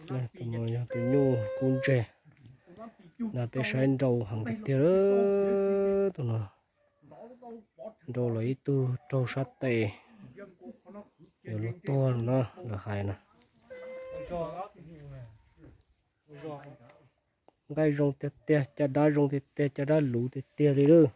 Tus no yog tus nyuj kub ntseg. Na peb saib nrau heev tiag tiag, tus no nrau los ib tug raug sab tes, yuav luag tuag no lawv hais na. Nqaij zoo tiag tiag, caj dab zoo tiag tiag, caj dab luv tiag tiag li lawm.